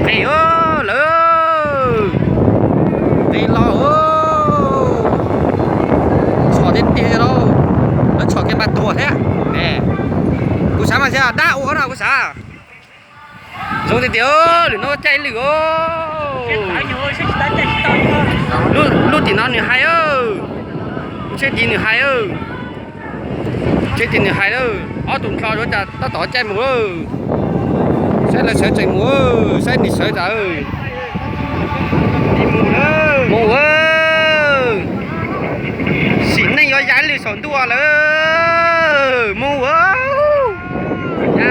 Qis lawm, qis los, tshom tiag tiag lauj, lawv tshom kiag npaj tuag thiab. Kuv xav mas xyov dab ua no kuv xav. Zoo tiag tiag, lwm no caij lwm os. Lub tim no nws hais, tsheb tim nws hais, tsheb tim nws hais lawm, ob tug nplho yuav cas tab tom caij mus lawm. Saib lawv sawv tsees mus, saib nws sawv tas. Mus, sim neej yuav ya lwm saum ntuj lawm, mus. Ya